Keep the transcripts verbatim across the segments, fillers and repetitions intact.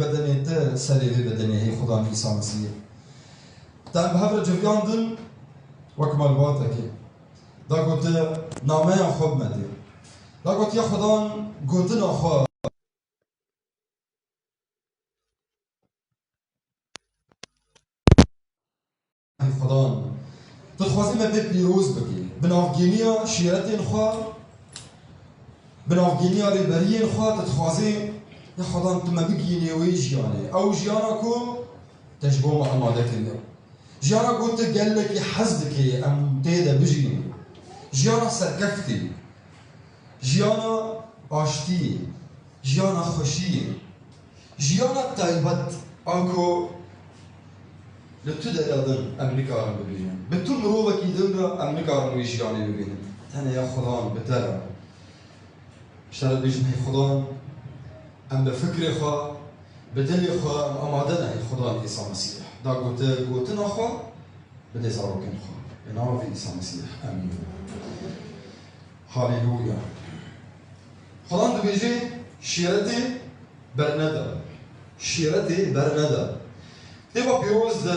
Bedenê te serê vê bedenê hê Xudan Îsa Mesîhê. Te em bi hev re civiyandin wek malbatekê. Da ku te nameya xwe bimedê. Da gotiye Xudan gotina xwe. Ey Xudan, tu dixwazî me pê pîroz bikî. Bi navgîniya şîretên xwe, bi navgîniya rêberiyên xwe, tu dixwazî, ya Xudan, tu me bigihînî wê jiyanê. Ew jiyana ku te ji bo me amade kiriye. Jiyana ku tu gelekî hez dikî em tê de bijîn. Jiyana serkeftî. Jiyana aştiyê. Jiyana xweşiyê. Jiyana taybet a ku li tu deya din em nikarin bibînin. Bi tu mirovekî din re em nikarin wê jiyanê bibînin. Tenê ya Xudan bi te re. Ji te re dibêjim, hey Xudan, em bi fikrê xwe, bi dilê xwe em amade ne, hey Xudan Îsa Mesîh. Da gote gotina xwe, bidê zarokên xwe. Bi navê Îsa Mesîh. Emîn. Haleluya. Xudan dibêje, şîretê bernede. Şîretê bernede. Kitêba Pîroz de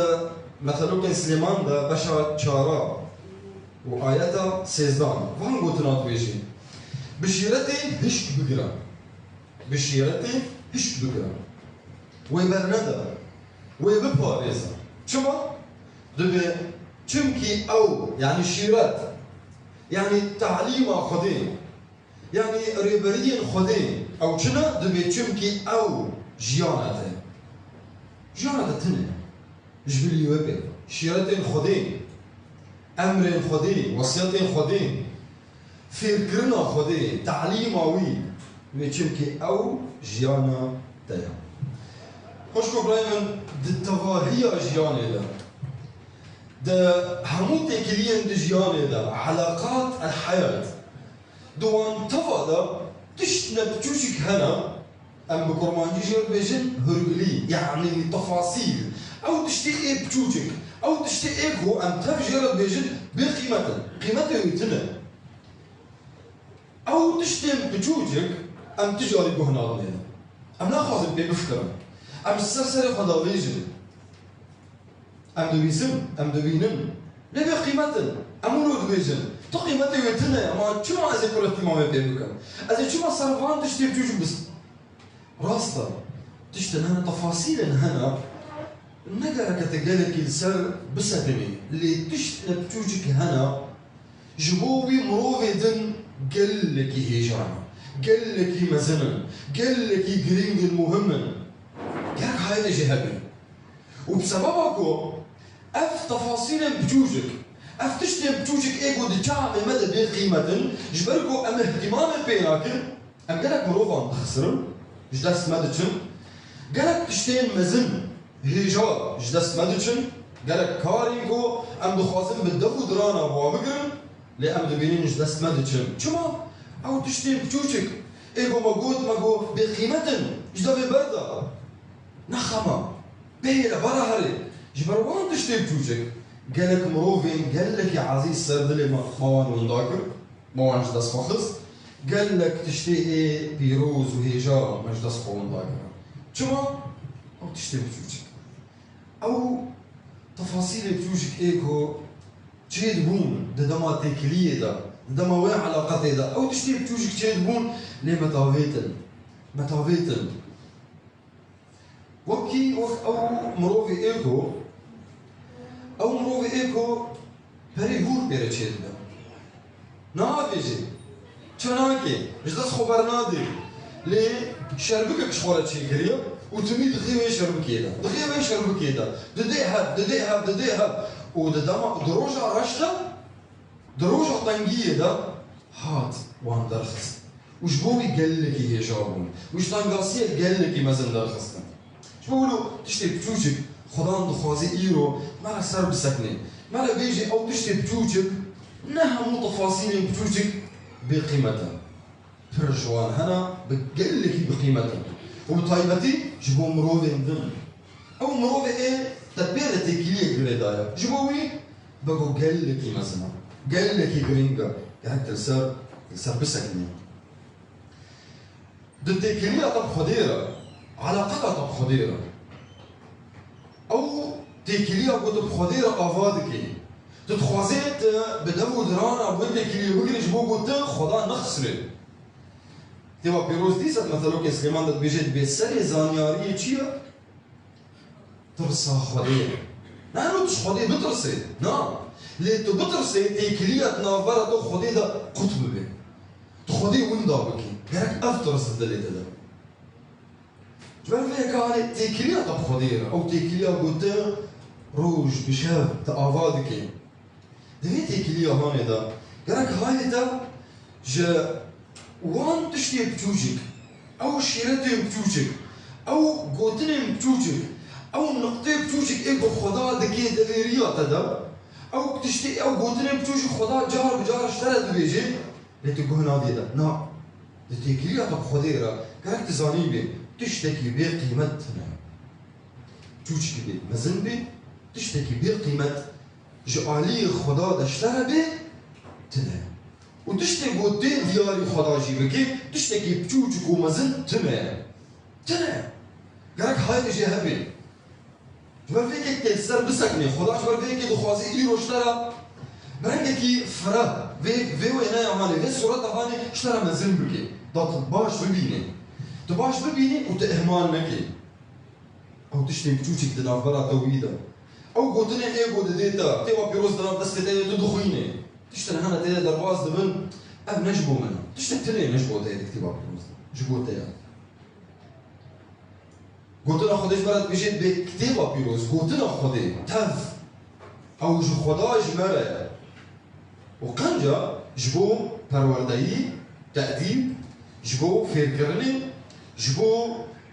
Metelokên Silêman de beşa çara û ayeta sêzdan van gotina dibêje, bi şîretê hişk bigire. Bi şîretê hişk bigire. Wê bernede. Wê biparêze. Çima? Dibê, çimkî ew, yanî şîret, yanî talîma Xwedê, yanî rêberiyên Xwedê, ew çi ne? Dibê çimkî ew jiyana te. Jiyana te tune. Ji bilî wê pê. Şîretên Xwedê, emrên Xwedê, wesiyetên Xwedê, fêrkirina Xwedê, talîma wî, wê çimkî ew jiyana te ye. Xwişk û birayê min, di tevahiya jiyanê de, di hemû têkiliyên di jiyanê de, eleqat el heyat, di wan teva de tiştine piçûçik hene, em bi kurmancî jê re dibêjin hurgulî, yanî tefasîl. Ew tiştê ê piçûçik, ew tiştê ê ku em tev jê re dibêjin bê qîmet in, qîmetê wê tune. Ew tiştên piçûçik em tu carî guh nadinê. Em naxwazin pê bifikirin. Em ji ser serê xwe davêjin. Em dibîsin, em dibînin. Lê bê qîmet in. Em wilo dibêjin. Tu qîmetê wê tune, ma çima ez ê kuretîma wê pê bikim? Ez ê çima ser van tiştê piçûçik bis-, Rast e, tiştên hene, tefasîlên hene, ne gereke te gelekî li ser bisekinî. Lê tiştine piçûçik hene, ji bo wî mirovê din gelekî hêja ne, gelekî mezin in, gelekî girîng in, muhim in. Gerek hayê te jê hebî. Û bi sebeba ku ev tefasîlên piçûçik, ev tiştên piçûçik ê ku di çavê me de bê qîmet in, ji ber ku em îhtîmamê pê nakin, em gelek mirovan dixisirin, ji dest me diçin. Gelek tiştên mezin, hêja ji dest me diçin. Gelek karên ku em dixwazin bi dev û dirana bi wan bigirin, lê em dibînin ji dest me diçin. Çima? Ew tiştên piçûçik ê ku me got, me got bê qîmet in, ji devê berda. Nexema, bihêle, bera herê. Ji ber wan tiştê piçûçik gelek mirovên gelekî ezîz ser dilê me, me wan winda kir, me wan ji dest xwe xist. Gelek tiştê ê pîroz û hêja me ji dest xwe winda kirin. Çima? Ew tiştê piçûçik. Ew tefasîlê piçûçik ê ku çêdibûn di dema têkiliyê de, di dema wê eleqetê de, ew tiştê piçûçik çêdibûn, lê me tavêtin. Me tavêtin. Wekî wek ew mirovê ê ku, ew mirovê ê ku perê hûr pê re çêdibe. Navêjê, çenakê, ji dest xwe bernadê. Lê şerbikek ji xwe re çêkiriye û timî dixê wê şerbikê de. Dixê wê şerbikê de. Didê hev, didê hev, didê hev. Û di dema, di roja reş de, di roja tengiyê de hat wan derxist. Û ji bo wî gelekî hêja bûn. Û ji tengasiyê gelekî mezin derxistin. Ji bo wilo tiştê piçûçik Xudan dixwaze îro me re ser bisekine. Me re bêje ew tiştê piçûçik, ne hemû tefasîlên piçûçik bê qîmet in. Pir ji wan hene bi gelekî bi qîmet in. Û bi taybetî ji bo mirovên din. Ew mirovê ê te pê re têkiliyek girêdaye. Ji bo wî bego gelekî mezin e. Gelekî girîng e. Gerek te li ser, li ser bisekine. Di têkiliya te bi Xwedê re, Eleqeta te bi Xwedê re. Ew têkiliya ku tu bi Xwedê re ava dikî. Tu dixwazê tu bi dev û dirana wê têkiliyê bigirî ji bo ku tu Xweda nexisirê. Kitêba Pîroz dîsa di Metelokê Silêman de dibêje, dibê serê zanyariyê çi ye? Tirsa Xwedê ye. Ne, tu ji Xwedê bitirsê. Na. Lê tu bitirsê, têkiliya di navbera te û Xwedê de qut bibe. Tu Xwedê winda bikî. Gerek ev tirs di dilê te de. Ji ber vê yeka hanê têkiliya te bi Xwedê re. Ew têkiliya ku tu roj bi şev tu ava dikê. Di vê têkiliya hanê de gerek hayê te ji wan tiştê biçûçik, ew şîretên biçûçik, ew gotinên biçûçik, ew niqtê biçûçik ê ku Xweda dikê devêriya te de, ew tiştê, ew gotinên biçûçik Xweda car bi car ji te re dibêje, lê tu guh nadê de. Na, di têkiliya te bi Xwedê re gerek tu zanîbê tiştekî bê qîmet tune. Çûçikî bê mezin bê, tiştekî bê qîmet ji aliyê Xweda de ji te re bê, tune. Û tiştê ku tê diyarî Xweda jî bikê, tiştekî biçûçik û mezin tune ye. Tune. Gerek hayê jê hebe. Ji ber vê yekê tê li ser bisekine. Xweda ji ber vê yekê dixwaze îro ji te re bi rengekî fireh, vê, vê wêneya hanê, vê sureta hanê ji te re mezin bike. Da tu baş bibînî. Tu baş bibînî û tu ihmal nekî. Ew tiştên biçûçik di navbera te û wî de. Ew gotinên ê ku didê te, Kitêba Pîroz di nav destê te ye, tu dixwînî. Tiştin hene tê de derbas dibin, ev ne ji bo min e. Tiştek tune ne ji bo te ye di Kitêba Pîroz de. Ji bo te ye. Gotina Xwedê ji me re dibêje, dibê Kitêba Pîroz, gotina Xwedê, tev, ew ji Xweda ji me re ye. Û qenca ji bo perwerdeyî, tedîb, ji bo fêrkirinê, ji bo,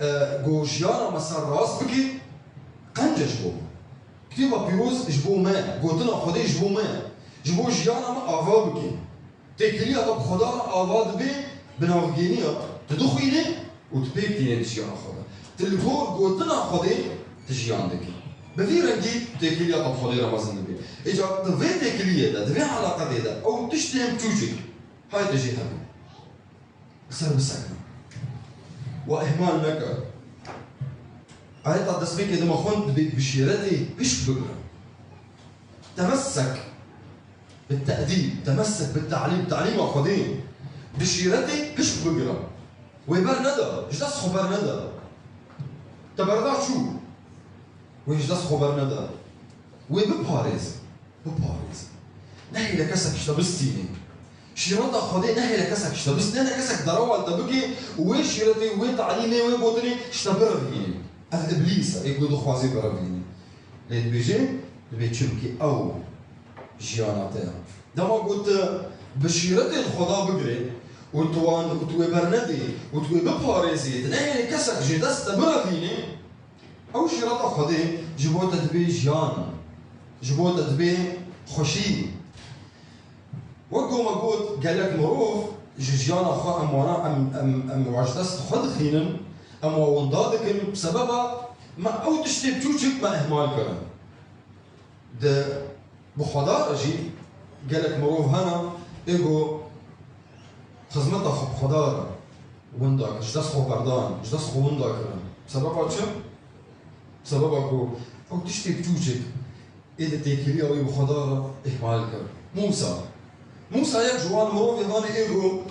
e, ku jiyana me ser rast bike, qenca ji bo me. Kitêba Pîroz ji bo me, gotina Xwedê ji bo me, ji bo jiyana me ava bike. Têkiliya te bi Xweda re ava dibe, bi navgêniya tu dixwînî û tu pêk tînî di jiyana xwe de. Tu li gor gotina Xwedê tu jiyan dikî. Bi vî rengî têkiliya te bi Xwedê re mezin dibe. Îcar di vê têkiliyê de, di vê eleqetê de ew tiştên biçûçik hay te jê hebe. Li ser bisekine. We ihmal neke. Ayeta destpêkê de me xwend, dibê bi şîretê pişk bigire. Temessek bi te'dîb, temessek bi te'lîm, te'lîma Xwedê. Bi şîretê pişk bigire. Wê bernede, ji dest xwe bernede. Te berda çû. Wê ji dest xwe bernede. Wê biparêz. Biparêz. Nehêle kesek ji te bistînê. Şîreta Xwedê nehêle kesek ji te bistînê, nehêle kesek derewa li te bikê û wê şîretê, wê talîmê, wê gotinê ji te birevînê. Ev Îblîs e, ê ku dixwazê birevînê. Lê dibêje, dibê çimkî ew jiyana te ye. Dema ku tu bi şîretê li Xweda bigirê û tu wan, û tu wê bernedê û tu wê biparêzê, tu nehêlê kesek ji dest te birevînê, ew şîreta Xwedê ji bo te dibê jiyan, ji bo te dibê xweşî. Wek ku me got, gelek mirov ji jiyana xwe em wana, em, em, em wa ji dest xwe dixînin, em wa winda dikin, bi sebeba me ew tiştê biçûçik me ihmal kirin. Di, bi Xweda re jî gelek mirov hene, ê ku xizmeta xwe bi Xweda re winda kir, ji dest xwe berdan, ji dest xwe winda kirin. Sebeba çi? Sebeba ku ew tiştê biçûçik ê di têkiliya wî bi Xweda re îhmal kir. Mûsa. Mûsa yek ji wan mirovê hanê ê ku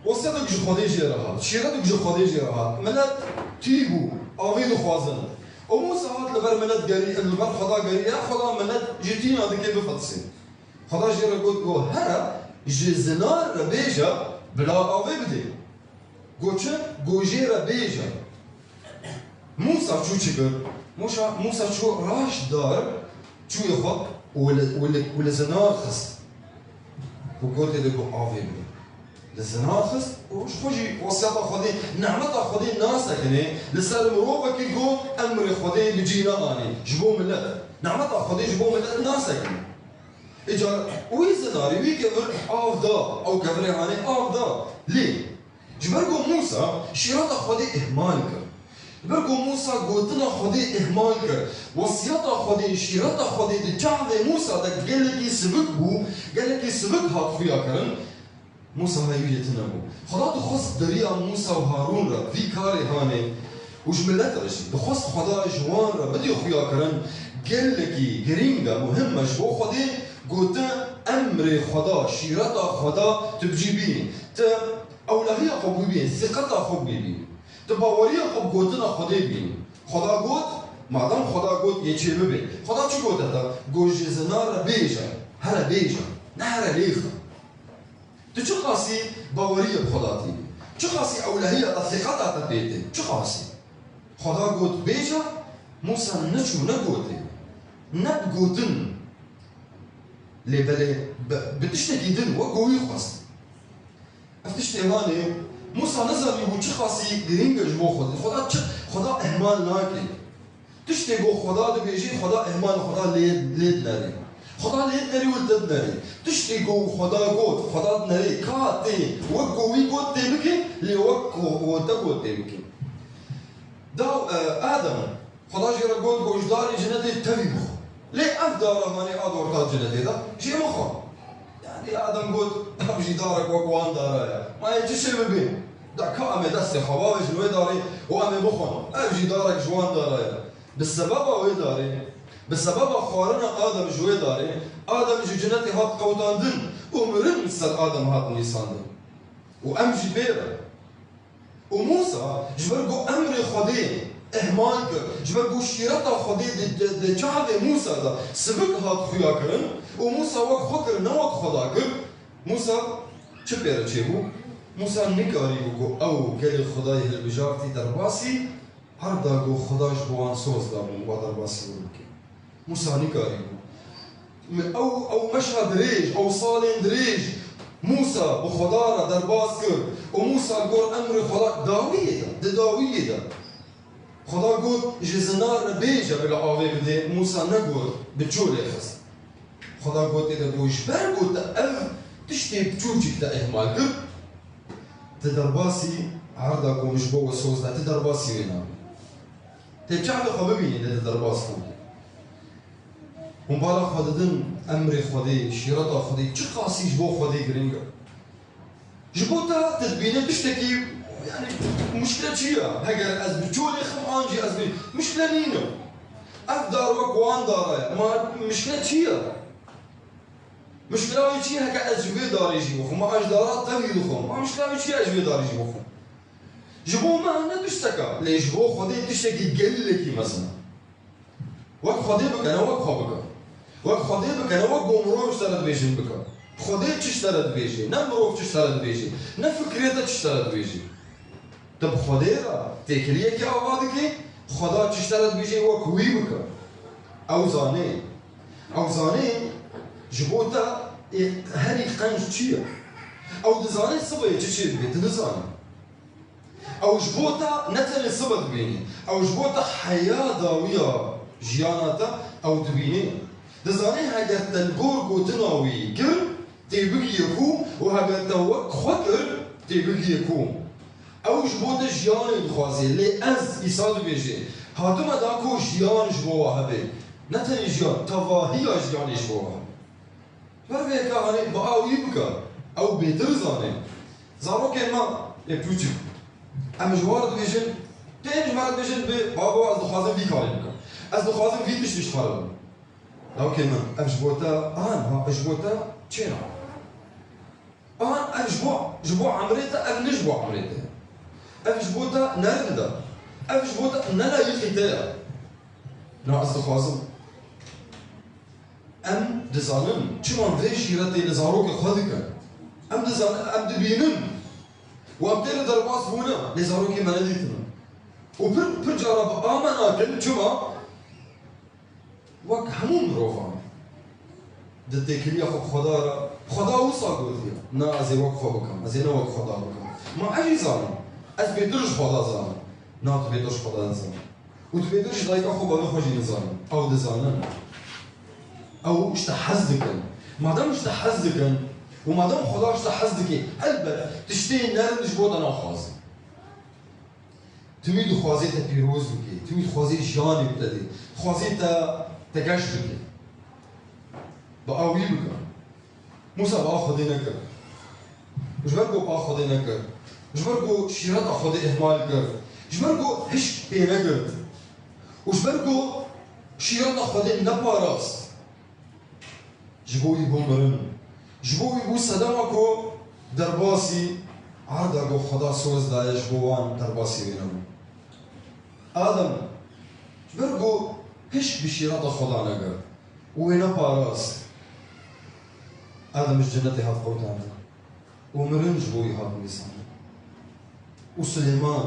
wesiyetek ji Xwedê jê re hat, şîretek ji Xwedê jê re hat. Milet tî bû, avê dixwazin. Û Mûsa hat li ber milet gerî, li ber Xweda gerî, ya Xweda, milet ji tîna dikê bifetisê. Xweda jê re got, got, here ji zinar re bêje, bila avê bidê. Got çi? Got jê re bêje. Mûsa çû çi kir? Mûsa, Mûsa çû raşt dar çûyê xwe û li, û li, û li zinar xist. Û gotê de got avê bide. Li zinar xist û ji xwe jî wesiyeta Xwedê, nemeta Xwedê nasekinê, li ser mirovekî got emrê Xwedê bi cî neanê, ji bo milet. Nemeta Xwedê ji bo milet nasekinê. Îcar wî zinarî, wî kevir av da, ew kevirê hanê av da. Lê ji ber ku Mûsa şîreta Xwedê îhmal kir. Ji ber ku Mûsa gotina Xwedê îhmal kir. Wesiyeta Xwedê, şîreta Xwedê di çavê Mûsa de gelekî sivik bû, gelekî sivik hat xuya kirin. Mûsa heyî wî yê tune bû. Xweda dixwest bi riya Mûsa û Harûn re vî karê hanê û ji milet re jî. Dixwest Xweda ji wan re bidê xuyakirin gelekî girîng e, muhim e ji bo Xwedê, gotin, emrê Xweda, şîreta Xweda tu bi cî bînî. Tu ewlehiya xwe bi wî bînî, siqeta xwe bi wî bînî. Tu baweriya xwe bi gotina Xwedê bînî. Xweda got, madem Xweda got yê çê bibe. Xweda çi gote te? Got ji zina re bêje, here bêje, ne here lêxe. Tu çiqasî baweriyê bi Xweda tînî? Çiqasî ewlehiya te, siqeta te pê tê? Çiqasî? Xweda got bêje, Mûsa neçû negotê. Ne bi gotin. Lê belê bi, bi tiştekî din wek ku wî xwest. Ev tiştê hanê, Mûsa nizanîbû çiqasî girîng e ji bo Xwedê. Xweda çi, Xweda ihmal nake. Tiştê ku Xweda dibêjê, Xweda ihmal, Xweda lê, lê dinerê. Xweda lê dinerê û li te dinerê. Tiştê ku Xweda got, Xweda dinerê. Ka tê, wek ku wî got tê bike, lê wek ku, ku te got tê bike. Daw, e, Adem, Xweda jê re got, got, ji darê cinetê tevî bixwe. Lê ev dara hanê a dorka cinetê de, jê mixwe. Yanî Adem got, ev jî darek wek wan dara ye. Ma yê çi çê bibe? Da ka em ê destê xwe bavêjin wê darê û em ê bixwin. Ev jî darek ji wan dara ye. Bi sebeba wê darê, bi sebeba xwarina Adem ji wê darê, Adem ji cinetê hat qewtandin û mirin ser Adem hat nivîsandin. Û em jî pê re. Û Mûsa ji ber ku emrê Xwedê ihmal kir, ji ber ku şîreta Xwedê di, di, di çavê Mûsa de sivik hat xuya kirin û Mûsa wek xwe kir, ne wek Xweda kir, Mûsa çi pê re çêbû? Mûsa nikarîbû ku ew gelê Xwedayê hilbijartî derbasî, erda ku Xweda ji bo wan soz dabû, wa derbasî wan bike. Mûsa nikarîbû. Ew, ew meşa dirêj, ew salên dirêj Mûsa bi Xweda re derbas kir û Mûsa gor emrê Xweda dawiyê de, di dawiyê de. Xweda got, ji zina re bêje bila avê bidê, Mûsa negot, bi çolê xist. Xweda gotê de got, ji ber ku te ev tiştê biçûçik te ihmal kir, tu derbasî erda ku min ji bo we soz da, tu derbasî wê nabî. Tê çavê xwe bibînî lê tu derbas nabî. Hûn bala xwe didin emrê Xwedê, şîreta Xwedê, çiqasî ji bo Xwedê girîng e. Ji bo te tu dibînî tiştekî, yanî, muşkile çi ye? Heger ez bi çolê xim an jî ez bi, muşkile nîne. Ev dar wek wan dara ye. Ma muşkile çi ye? Muşkila wê çi ye? Heke ez ji vê darê jî bixwim, ma ez ji dara tevî dixwim. Ma muşkila wê çi ye ez ji vê darê jî bixwim? Ji bo me ne tiştek e, lê ji bo Xwedê tiştekî gelekî mezin e. Wek Xwedê bike, ne wek xwe bike. Wek Xwedê bike, ne wek ku mirov ji te re dibêjin bike. Xwedê çi ji te re dibêje, ne mirov çi ji te re dibêje, ne fikrê te çi ji te re dibêje. Tu bi Xwedê re têkiliyekî ava dikî, Xweda çi ji te re dibêje wek wî bike. Ew zanê. Ew zanê ji bo te ê herî qenc çi ye. Ew dizanê sibê çi çê dibê, tu nizanî. Ew ji bo te ne tenê sibe dibînî, ew ji bo te heya dawiya jiyana te ew dibînî. Dizanî heger te li gor gotina wî girt, tê bigihî ku û heger te wek xwe kir, tê bigihî ku. Ew ji bo te jiyanê dixwazê, lê ez, Îsa dibêje, hatime da ku jiyan ji bo we hebe. Ne tenê jiyan, tevahiya jiyanê ji bo we hebe. Ji ber vê yeka hanê bi a wî bike, ew bêtir zane. Zarokên me ê piçûk, em ji wan re dibêjin, tên ji me re dibêjin, dibê, babo, ez dixwazim vî karê bikim. Ez dixwazim vî tiştî ji xwe re bim. Zarokên min, ev ji bo te an, ha, ji bo te çêna. An, ev ji bo, ji bo emrê te, ev ne ji bo emrê te. Ev ji bo te ne rind e. Ev ji bo te ne layîqî te ye. Na, ez dixwazim. Em dizanin çima vê şîretê li zarokê xwe dikin. Em dizanin, em dibînin. Û em tê li derbas bûne, lê zarokê me nedîtine. Û pir, pir cara bi a me nakin, çima? Wek hemû mirovan. Di têkiliya xwe bi Xweda re, Xweda wisa gotiye, na ez ê wek xwe bikim, ez ê ne wek Xweda bikim. Ma ez jî zanim, ez bêtir ji Xweda zanim. Na, tu bêtir ji Xweda nizanî. Û tu bêtir ji dayika xwe û bavê xwe jî nizanî. Ew dizanin. Ew ji te hez dikin. Madem ji te hez dikin û madem Xweda ji te hez dike, helbet tiştê nerind ji bo te naxwazin. Timî dixwazê te pîroz bike, timî dixwazê jiyanê bi te dê, dixwazê te, te geş bike. Bi a wî bike. Mûsa bi a Xwedê nekir. Ji ber ku pa Xwedê nekir, ji ber ku şîreta Xwedê îhmal kir, ji ber ku hişk pê negirt û ji ber ku şîreta Xwedê neparast, ji bo wî bû mirin. Ji bo wî bû sedema ku derbasî erda ku Xweda soz daye ji bo wan derbasî wê nebû. Adem, ji ber ku hişk bi şîreta Xweda negirt û wê neparast, Adem ji cenetê hat qewtandin û mirin ji bo wî hat nivîsandin. Û Silêman,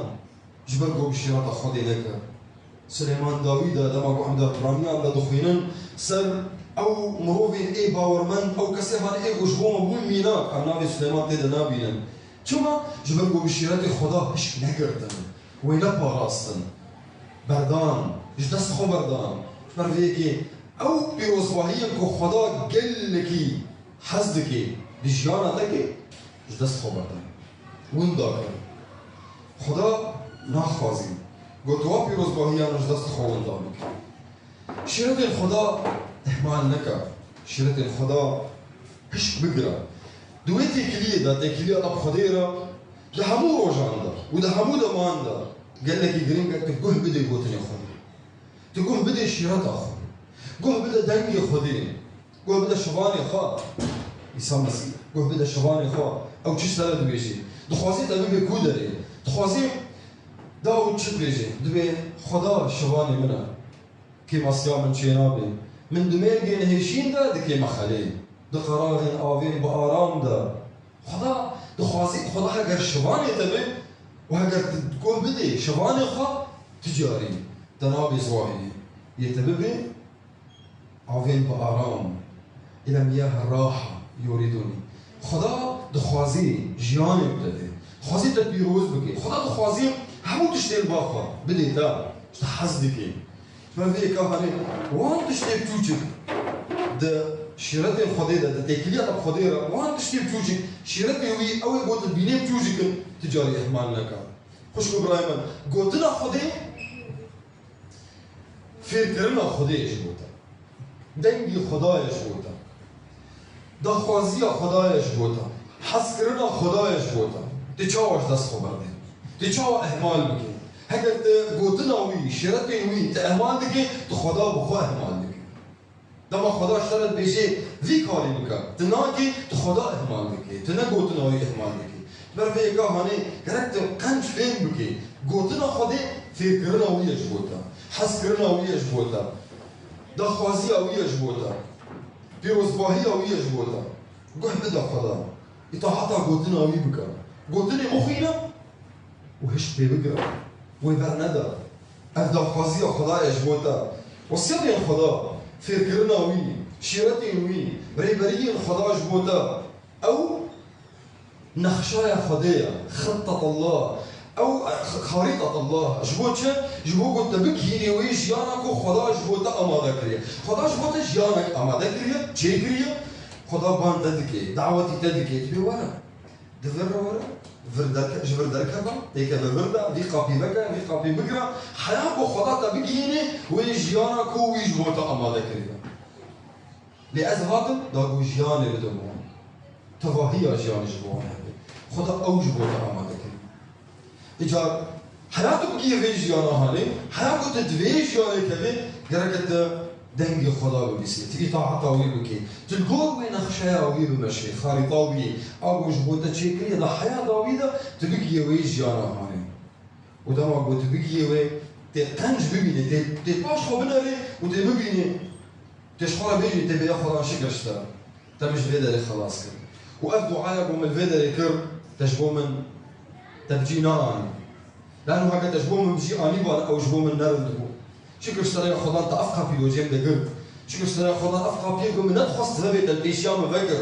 ji ber ku bi şîreta Xwedê nekir, Silêman dawî da, dema ku em de Piraniyan de dixwînin, ser ew mirovên ê bawermend, ew kesê hane ê ku ji bo me bûn mînak, em navê Silêman tê de nabînin. Çima? Ji ber ku bi şîretê Xweda hişk negirtin, wê neparastin. Berdan, ji dest xwe berdan. Ji ber vê yekê ew pîrozbahiyên ku Xweda gelekî hez dike di jiyana te ke, ji dest xwe berdan. Winda kirin. Xweda naxwazî ku tu wa pîrozbahiyan ji dest xwe winda bike. Şîretên Xweda ihmal neke. Şîretên Xweda hişk bigire. Di wê têkiliyê de, têkiliya te bi Xwedê re, di hemû rojan de û di hemû deman de gelekî giring e tu guh bidê gotinê Xwedê. Tu guh bidê şîreta Xwedê. Guh bide dengê Xwedê. Guh bide şivanê xwe. Îsa Mesîh. Guh bide şivanê xwe. Ew çi ji te re dibêjê? Dixwazê te bibê ku derê? Dixwazê da û çi dibêjê? Dibê Xweda şivanê min e. Kêmasiya min çênabe. Min di mêrgên hêşîn de dikême xelê. Di qeraxên avên bi aram de. Xweda dixwazî, Xweda heger şivanê te be û heger tu guh bidê şivanê xwe, tu carî te nabe zihayê. Yê te bibe avên bi aram. Îlemiyeh raha yorîdûnî. Xweda dixwazî jiyanê bi te dê. Dixwazî te pîroz bike. Xweda dixwazî hemû tiştên ba xwe bidê te. Ji te hez dike. Ji ber vê yeka hanê wan tiştê çûçik di şîretên Xwedê de, di têkiliya te bi Xwedê re, wan tiştê çûçik, şîretê wî, ew ê ku tu dibînê çûçik in, tu carî ihmal neke. Xwişk û birayê min, gotina Xwedê, fêrkirina Xwedê ye ji bo te. Dengê Xweda ye ji bo te. Daxwaziya Xweda ye ji bo te. Hezkirina Xweda ye ji bo te. Tu çawa ji dest xwe berdê? Tu çawa ihmal bikî? Heger tu gotina wî, şîretên wî tu ihmal dikî, tu Xweda bi xwe ihmal dikî. Dema Xweda ji te re dibêje, vî karî bike, tu nakî, tu Xweda ihmal dikî, tu ne gotina wî ihmal dikî. Ji ber vê yeka hanê gerek tu qenc fêm bikî. Gotina Xwedê fêrkirina wî ye ji bo te. Hezkirina wî ye ji bo te. Daxwaziya wî ye ji bo te. Pîrozbahiya wî ye ji bo te. Guh bide Xweda. Îtaeta gotina wî bike. Gotinê bixwîne û hişk pê bigire. Wê bernede. Ev daxwaziya Xweda ye ji bo te. Wesiyetên Xweda, fêrkirina wî, şîretên wî, rêberiyên Xweda ji bo te. Ew nexşeya Xwedê ye. Xittetullah. Ew, e, x-, xarîtetullah. Ji bo çi? Ji bo ku te bigihînî wê jiyana ku Xweda ji bo te amade kiriye. Xweda ji bo te jiyanek amade kiriye, çêkiriye. Xweda ban te dike, dawetî te dike, dibê were. Di vir re were, vir derke-, ji vir derkeve, têkeve vir de, vî qapî veke, vî qapî bigire. Heya ku Xweda te bigihînê wê jiyana ku wî ji bo te amade kiriye. Lê ez hatim, da ku jiyanê bidim wan. Tevahiya jiyanê ji bo wan hebe. Xweda ew ji bo te amade kiriye. Îcar heya tu bigihî vê jiyana hanê, heya ku tu di vê jiyanê kevê, gereke tu dengê Xweda bibîsî, tu îtaeta wî bikî, tu li gor wê nexşeya wî bimeşî, xarîta wî, a ku ji bo te çêkiriye di heyata wî de, tu bigihî wê jiyana hanê. Û dema ku tu bigihî wê, tê qenc bibînî, tê, tê paş xwe binerê û tê bibînî, tê ji xwe re bêjî, tê bêya Xwedan şikir ji te. Te min ji vê derê xelas kir. Û ev duaya ku min li vê derê kir, te ji bo min, te bi cî neanî. Lano heke te ji bo min bi cî anîbû, ew ji bo min nerind bû. Şikir ji te re ya Xwedan, te ev qapî li cem de girt. Şikir ji te re ya Xwedan, ev qapiyê ku min nedixwest vebê, te li pêşiya min vekir.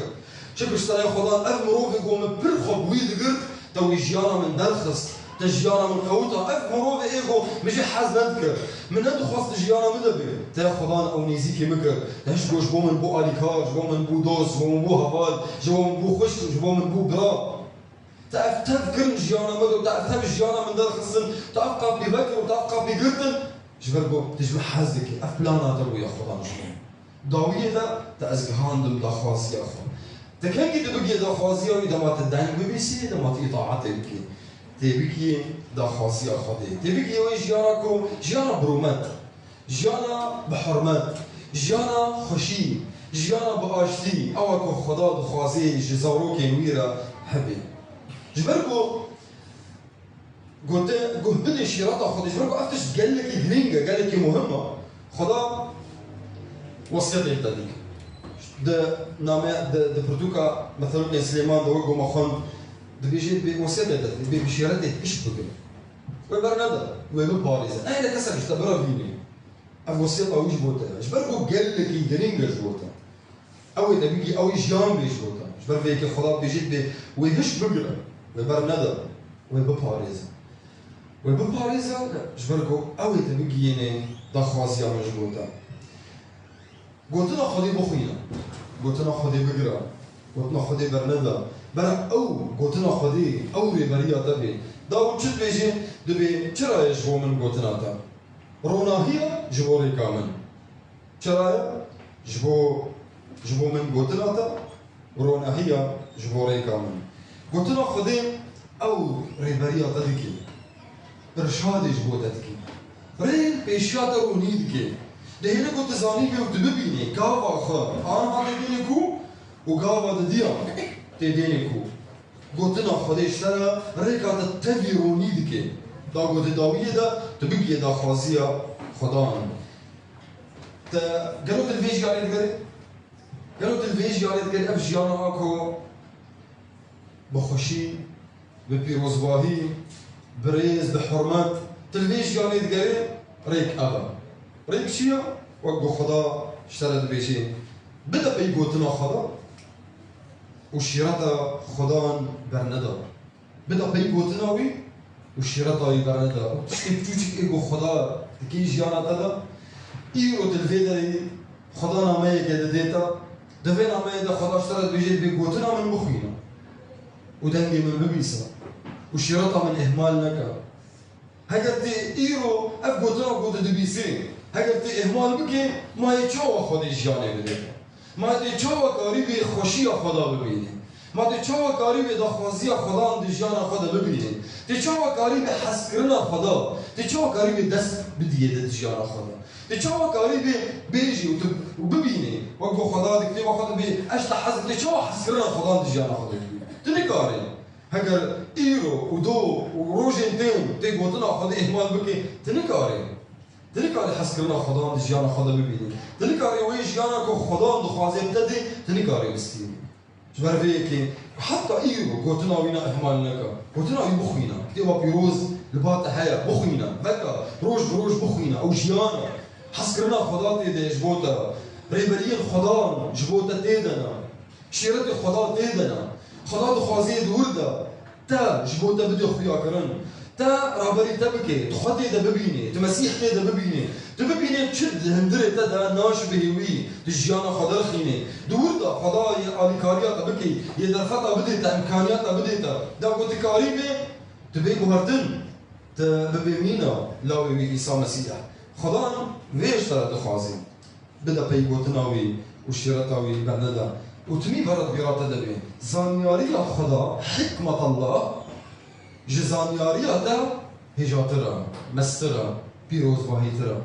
Şikir ji te re ya Xwedan, ev mirovê ku min pir xwe bi wî digirt, te wî jiyana min derxist. Te jiyana min qewita. Ev mirovê ê ku min jê hez nedikir, min nedixwest di jiyana min de bê, te ya Xwedan ew nêzîkî min kir. Te ji bo, ji bo min bû alîkar, ji bo min bû dost, ji bo min bû heval, ji bo min bû xwişk, ji bo min bû bira. Te ev tev kirin jiyana min de, te ev tev jiyana min derxistin, te ev qapî vekir û te ev qapî girtin. Ji ber ku tu ji min hez dikî. Ev plana te bû ya Xwedan ji min. Dawiyê de te ez gihandim daxwaziya xwe. Te kengî tu bigiyê daxwaziya wî, dema tu deng bibîsî, dema tu îtaetê bikî. Tê bigiyê daxwaziya Xwedê. Tê bigiyê wê jiyana ku jiyana birûmet, jiyana bi hurmet, jiyana xweşî, jiyana bi aştî, ewa ku Xweda dixwazê ji zarokên wî re hebe. Ji ber ku Gote, guh bidê şîreta Xwedê, ji ber ku ev tişt gelekî girîng e, gelekî muhim e. Xweda wesiyetê te dike. Di name, di, di pirtûka Meselûkên Silêman de wek ku me xwend, dibêje bê wesiyetê te dike, bê bi şîretê hişk bigire. Wê bernede, wê biparêze. Nehêle kesek ji te birevîne. Ev wesiyeta wî ji bo te ye. Ji ber ku gelekî girîng e ji bo te. Ew ê te bigî, ew ê jiyan bê ji bo te. Ji ber vê yekê Xweda dibêjê bê wê hişk bigire, wê bernede, wê biparêze. Wê biparêze, ji ber ku ew ê te bigihînê daxwaziya min ji bo te. Gotina Xwedê bixwîne, gotina Xwedê bigire, gotina Xwedê bernede. Bera ew gotina Xwedê, ew rêberiya te bê. Da û çi dibêjê, dibê çira ye ji bo min gotina te? Ronahiya ji bo rêka min. Çira ye? Ji bo, ji bo min gotina te, ronahiya ji bo rêka min. Gotina Xwedê ew rêberiya te dike. Irşadê ji bo te dike. Rê pêşiya te ronî dike. Dihêle ku tu zanîbê û tu bibînê gava xwe aniha tê dênê ku û gava didiya tê dênê ku. Gotina Xwedê ji te re rêka te tevî ronî dike. Da ku di dawiyê de tu bigiyê daxwaziya Xwedan. Te gelo tu li vê jiyanê digerê? Gelo tu li vê jiyanê digerê ev jiyana a ku bi xweşî, bi pîrozbahî, bi rêz, bi hurmet, tu li vê jiyanê digerê? Rêk ev e. Rêk çi ye? Wek ku Xweda ji te re dibêjê, bide pey gotina Xweda û şîreta Xwedan bernede. Bida pey gotina wî û şîreta wî bernede. Û tiştê piçûçik ê ku Xweda dike jiyana te de, îro tu li vê derê Xweda nameyeke didê te, di vê nameyê de Xweda ji te re dibêje, dibê gotina min bixwîne û dengê min bibîse û şîreta min ihmal neke. Heger tê îro ev gotina ku tu dibîsî, heger tê ihmal bikê, ma yê çawa Xwedê jiyanê bidê te? Ma tê çawa karîbê xweşiya Xweda bibînî? Ma tê çawa karîbê daxwaziya Xwedan di jiyana xwe de bibînî? Tê çawa karîbê hezkirina Xweda? Tê çawa karîbê dest bidiyê di jiyana xwe de? Tê çawa karîbê bêjî û tu û bibînî? Wek ku Xweda di kitêba xwe de bê, ez ji te hez dikim, tê çawa hezkirina Xwedan di jiyana xwe de dibînî? Tu nikarî. Heger îro û do û rojên tên tê gotina Xwedê îhmal bikî, tu nikarî. Tu nikarî hezkirina Xwedan di jiyana xwe de bibînî. Tu nikarî wê jiyana ku Xwedan dixwaze bi te dê, tu nikarî bistînî. Ji ber vê yekê heta îro gotina wî ne îhmal neke. Gotina wî bixwîne. Kitêba Pîroz li ba te heye. Bixwîne. Veke. Roj bi roj bixwîne. Ew jiyan e. Hezkirina Xweda tê de ji bo te. Rêberiyên Xwedan ji bo te tê de ne. Şîretê Xweda tê de ne. Xweda dixwazê di wir de te ji bo te bidê xuyakirin. Te raberî te bike, tu xwe tê de bibînê, tu Mesîh tê de bibînê. Tu bibînê çi di hundirê te de naşibihê wî, tu jiyana xwe derxînê. Di wir de Xweda yê alîkariya te bike, yê derfeta bidê te, îmkaniyata bidê te. Da ku tu karî bê, tu bê guhertin, tu bibê mîna lawê wî Îsa Mesîh. Xwedan vê ji te re dixwazê. Bide pey gotina wî û şîreta wî bernede. Û timî vera di bîra te de bê. Zanyariya Xweda, hikmetallah, ji zanyariya te hêjatir e, mestir e, pîrozbahîtir e.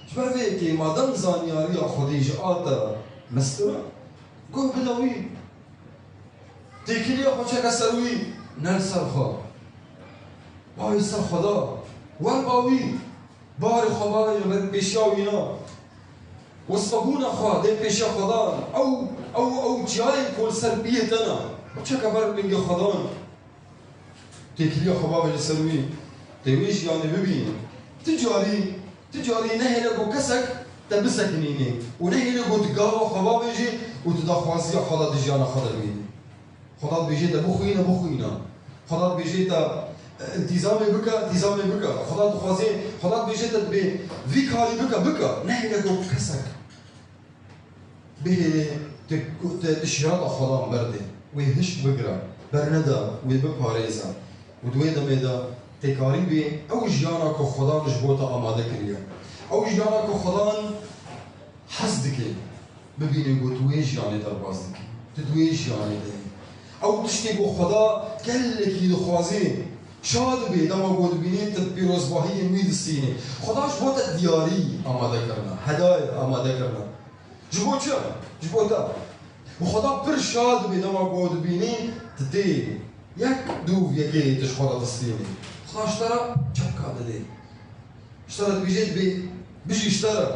Ji ber vê yekê madem zanyariya Xwedê ji a te mestir e, guh bide wî. Têkiliya xwe çeke ser wî, ne li ser xwe. Bavê ser Xweda. Wer ba wî. Barê xwe bavê li ber pêşiya wî na. Westebûna xwe dê pêşiya Xwedan. Ew, ew, ew çiyayên ku li ser piyê te ne. Çeke ber bingê Xwedan. Têkiliya xwe bavê li ser wî. Tê wê jiyanê bibînî. Ti carî Ti carî nehêle ku kesek te bisekinînê û nehêle ku tu gava xwe bavêjî û tu daxwaziya Xweda di jiyana xwe de bibînî. Xweda dibêje te bixwîne, bixwîne. Xweda dibêje te, e, îltîzamê bike, îltîzamê bike. Xweda dixwaze, Xweda dibêje te dibê vî karî bike, bike. Nehêle ku kesek bihêle tu, tu, tu şirata Xwedan berdê, wê hişk bigire, bernede, wê biparêze. Û di wê demê de tê karîbê ew jiyana ku Xwedan ji bo te amade kiriye. Ew jiyana ku Xwedan hez dike, bibîne ku tu wê jiyanê derbas dikî. Tu di wê jiyanê de yî. Ew tiştê ku Xweda gelekî dixwazê, şa dibê dema ku dibînê tu pîrozbahiyên wî distînî. Xweda ji bo te diyarî amade kirine, hedayê amade kirine. Ji bo çi? Ji bo te. Û Xweda pir şa dibê dema ku dibînî tu tê yek dûv yekê tu ji xwe re distînî. Xweda ji te re çepka didê. Ji te re dibêje, dibê, bijî ji te re.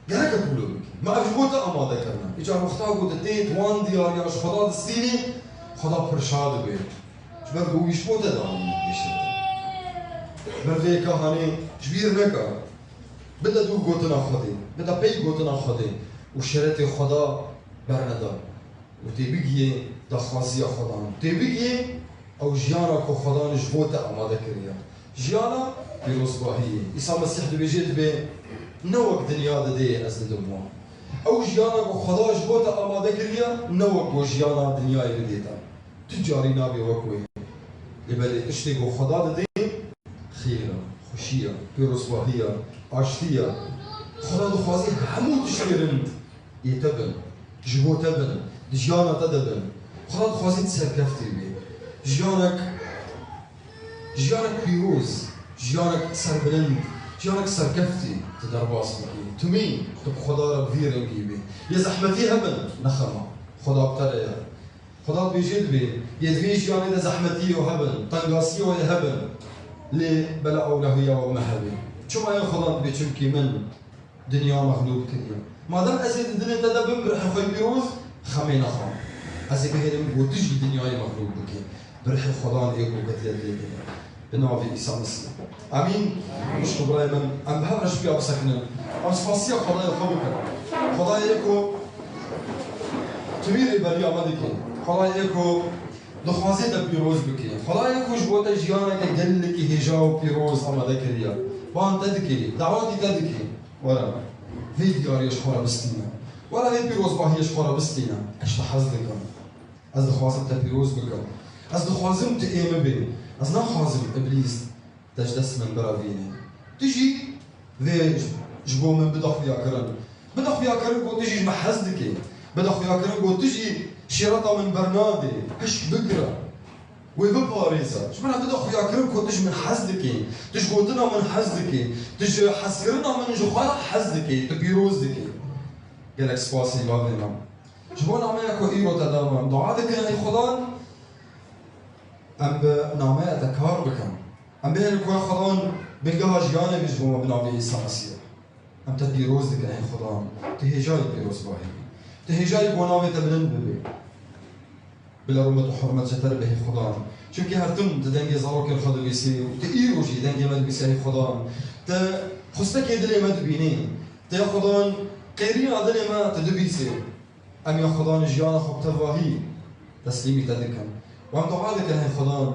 Gerek e ku wilo bikî. Me ev ji bo te amade kirine. Îcar wexta ku tu tê, tu wan diyariya ji Xweda distînî, Xweda pir şa dibe. Ji ber ku wî ji bo te dayîn dibêje. Ji ber vê yeka hanê ji bîr neke. Bide dû gotina Xwedê. Bide pey gotina Xwedê. Û şeretê Xweda bernede. Û tê bigiyê daxwaziya Xwedan. Tê bigiyê ew jiyana ku Xwedan ji bo te amade kiriye. Jiyana pîrozbahiyê. Îsa Mesîh dibêje, dibê, ne wek dinya didê ez didim wan. Ew jiyana ku Xweda ji bo te amade kiriye, ne wek ku jiyana dinyayê bidê te. Tu carî nabe wek wê. Lê belê tiştê ku Xweda didê, xêr e, xweşî ye, pîrozbahî ye, aştî ye. Xweda dixwazê hemû tiştê rind ê te bin, ji bo te bin, di jiyana te de bin. Xweda dixwazê tu serkeftî bî. Jiyanek, jiyanek pîroz, jiyanek serbilind, jiyanek serkeftî tu derbas bikî. Timî tu bi Xweda re bi vî rengî bî. Yê zehmetî hebin, ne xem e. Xweda bi te re ye. Xweda dibêje, dibê, yê di vê jiyanê de zehmetiyê wê hebin, tengasiyê wê hebin. Lê bela ewlehiya wê me hebê. Çima yê Xweda dibê, çimkî min dinya mexlûb kiriye. Madem ez ê di dilê te de bim, bi rihê xwe pîroz, xemê nexwim. Ez ê bihêlim ku tu jî dinyayê mexlûb bikî. Bi rihê Xwedan ê ku ketiye dilê te de. Bi navê Îsa Mesîh. Amîn. Xwişk û birayê min, em bi hev re ji piya bisekinin. Em spasiya Xwedayê xwe bikin. Xwedayê ku tu wî rêberiya me dikî. Xwedayê ku dixwazê te pîroz bikî. Xwedayê ku ji bo te jiyaneke gelekî hêja û pîroz amade kiriye. Van te dikî, dawetî te dikî. Were, vê diyariyê ji xwe re bistîne. Were, vê pîrozbahiyê ji xwe re bistîne. Ez ji te hez dikim. Ez dixwazim te pîroz bikim. Ez dixwazim tu ê min bî. Ez naxwazim Îblîs te ji dest min birevînê. Tu jî vê ji bo min bide xuyakirin. Bide xuyakirin ku tu jî ji min hez dikî. Bide xuyakirin ku tu jî şîreta min bernadê. Hişk bigire. Wê biparêze. Ji min re bide xuyakirin ku tu ji min hez dikî. Tu ji gotina min hez dikî. Tu ji hezkirina min ji xwe re hez dikî. Tu pîroz dikî. Gelek spasî bavê me. Ji bo nameya ku îro te da me, em dua dikin, ey Xudan, em bi nameya te kar bikin. Em bihêlin ku, ey Xudan, bingeha jiyanê bî ji bo me bi navê Îsa Mesîh. Em te pîroz dikin, ey Xudan. Tu hêjayî pîrozbahî bî. Tu hêjayî ku navê te bilind bibe. Bila rûmet û hurmet ji te re be, ey Xudan. Çimkî her tim tu dengê zarokên xwe dibîsî û tu îro jî dengê me dibîsî, ey Xudan. Tu xustekê dilê me dibînî. Tu, ey Xudan, qêriya dilê me tu dibîsî. Em ya Xudan jiyana xwe bi tevahî teslîmî te dikin. Û em dua dikin, hey Xudan,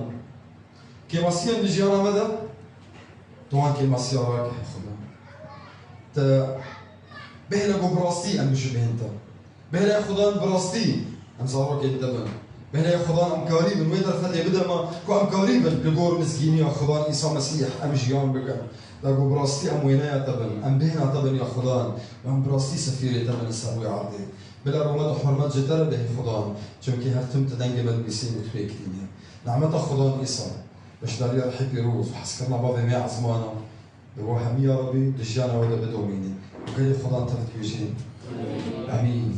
kêmasiyên di jiyana me de, tu wan kêmasiya rake, hey Xudan. Te bihêle ku bi rastî em bijibînin te. Bihêle, hey Xudan, bi rastî em zarokên te bin. Bihêle, hey Xudan, em karî bin wê derfetê bide me ku em karî bin li gor mizgîniya Xudan Îsa Mesîh em jiyan bikin. Da ku bi rastî em wêneya te bin, em bêhna te bin ya Xudan, û em bi rastî sefîrê te bin li ser wê erdê. Bila rûmet û hurmet ji te re be, hey Xudan, çimkî her tim tu dengê me dibîsî û tu pêk tînî. Nehmeta Xudan Îsa, beşdariya Rihê Pîroz û hezkirina Bavê me ya ezmana, bi we hemî ya Rebî di jiyana we de bidomîne. Û gelê Xudan tev dibêjin. Amîn.